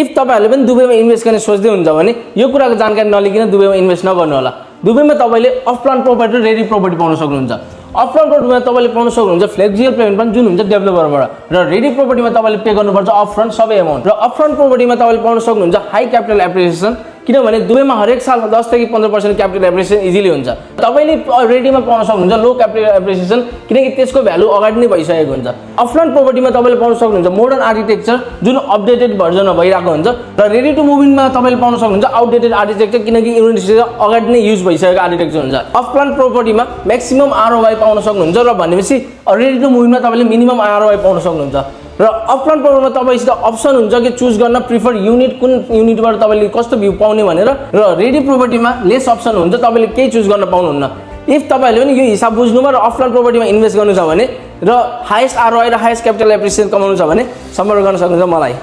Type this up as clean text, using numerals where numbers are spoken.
if तपाईहरुले पनि दुबईमा invest गर्ने सोच्दै हुन्छ भने यो कुराको जानकारी नलिकन दुबईमा इन्भेस्ट नगर्नु होला दुबईमा तपाईले अफ प्लान प्रोपर्टी र रेडी प्रोपर्टी पाउन सक्नुहुन्छ अफ प्लान प्रोपर्टीमा तपाईले पाउन सक्नुहुन्छ फ्लेक्सिबल पेमेन्ट पनि जुन हुन्छ डेभलपरबाट र रेडी प्रोपर्टीमा तपाईले पे गर्नुपर्छ अप फ्रन्ट सबै अमाउन्ट र अप फ्रन्ट प्रोपर्टीमा तपाईले पाउन सक्नुहुन्छ हाई क्यापिटल एप्रिसिएसन किनभने दुबईमा हरेक साल 10 देखि 15% क्यापिटल एप्रिसिएसन इजिली हुन्छ तपाईले रेडीमा पाउन सक्नुहुन्छ लो क्यापिटल एप्रिसिएसन किनकि त्यसको भ्यालु अगाडि नै भइसकेको हुन्छ अफलाइन प्रोपर्टीमा तपाईले पाउन सक्नुहुन्छ मोडर्न आर्किटेक्चर जुन अपडेटेड भर्जनमा भइरहेको हुन्छ र रेडी टु मुभ इनमा तपाईले पाउन सक्नुहुन्छ आउटडेटेड आर्किटेक्चर किनकि युनिभर्सिटी अगाडि नै युज भइसकेको आर्किटेक्चर हुन्छ अफलाइन प्रोपर्टीमा म्याक्सिमम आरओआई पाउन सक्नुहुन्छ र भनेपछि रेडी टु मुभ इनमा तपाईले मिनिमम आरओआई पाउन सक्नुहुन्छ र अपफ्रन्ट प्रोग्राममा तपाईसित अप्सन हुन्छ कि चुज गर्न प्रिफर युनिट कुन युनिटबाट तपाईले कस्तो भ्यू पाउने भनेर र रेडी प्रोपर्टीमा लेस अप्सन हुन्छ तपाईले केही चुज गर्न पाउनुहुन्न इफ तपाईहरुले पनि यो हिसाब बुझ्नुमा र अफलाइन प्रोपर्टीमा इन्भेस्ट गर्नु छ भने र हाईएस्ट आरओआई र हाईएस्ट क्यापिटल एप्रिसिएसन कमाउनु छ भने सम्पर्क गर्न सक्नुहुन्छ मलाई